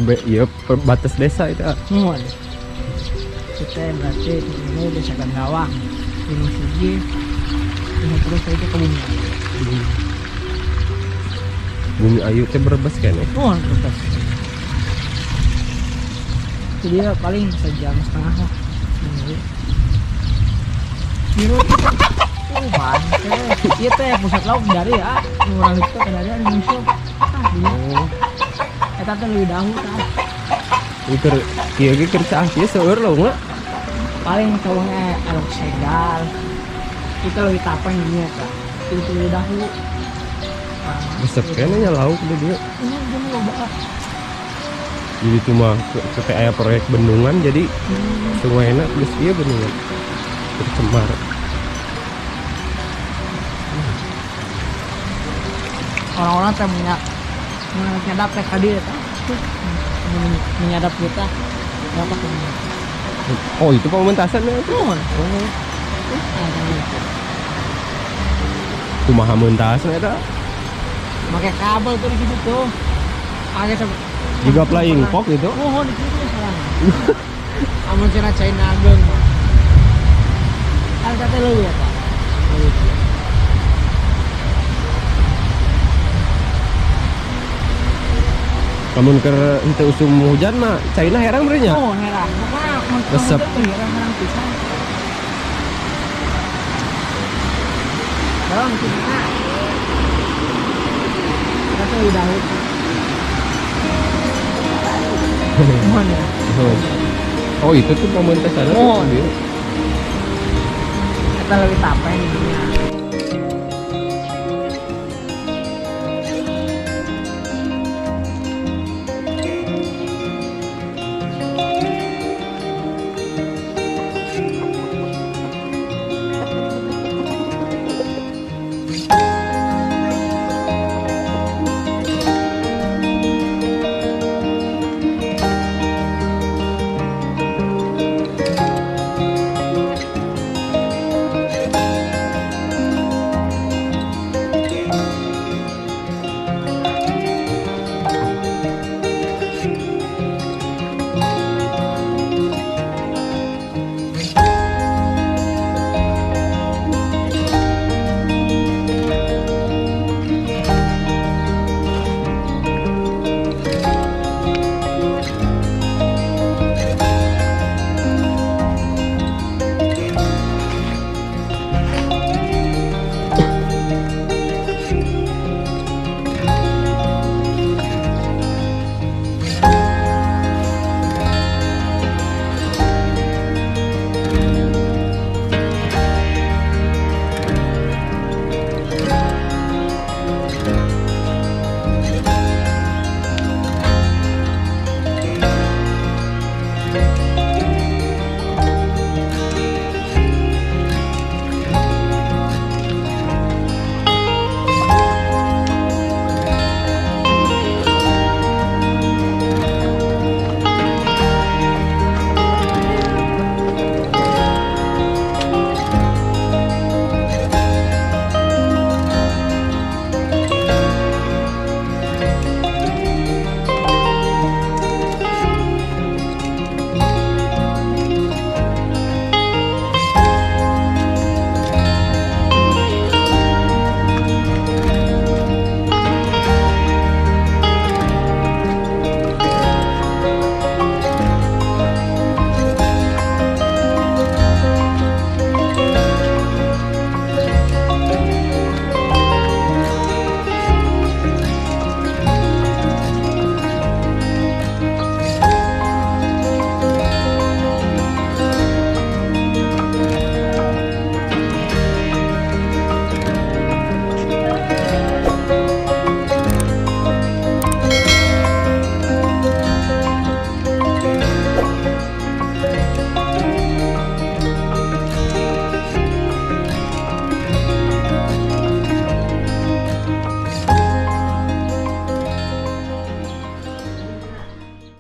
Iya, batas desa itu, ah. Muhun. Kita berarti ini Desa Gandawang, Gunung Sugih, ini terus itu ke Bumi Ayu. Bumi Ayu teh Brebes kan ya? Muhun, Brebes. Jadi ya paling sejam setengah lah. Bumi Ayu. Biru. Oh, bangke. Iya teh pusat lauk dari ya. Orang itu ke dari Indonesia. Ah, di Oh, eta teh leuwih dahu tah. Ini keur kieu ge keur caah kieu seueur laukna. Paling cowoknya elok segal. Itu lebih tapeng gini tah. Itu leuwih dahu. Ah, Resep keneh nya lauk di dieu. ini gini loba. Jadi cuma ke aya proyek bendungan, jadi sungainya geus ieu bendungan tercemar. Orang-orang teh menyadap teh ka dieu tah. Menyadap kita. Berapa tuh? Oh, itu pementasannya itu. Nuhun. Oh, Ah, gitu. Kumaha mentasna eta? Pakai kabel tuh di situ tuh. Ada Juga flying fox gitu. Mohon di situ salah. Amun cenah cai ageng mah. Kan kata leuwih eta. Leuwih. Lamun keur henteu usum hujan mah caina herang beureun nya. Oh, herang. Pokoknya mun Resep. teu herang-herang pisan. Dalam kita. Kita tuh udah. Mohon ya. Oh. Oh, itu tuh pementasannya tuh Oh. dia. Kita lebih tapeng di dunia.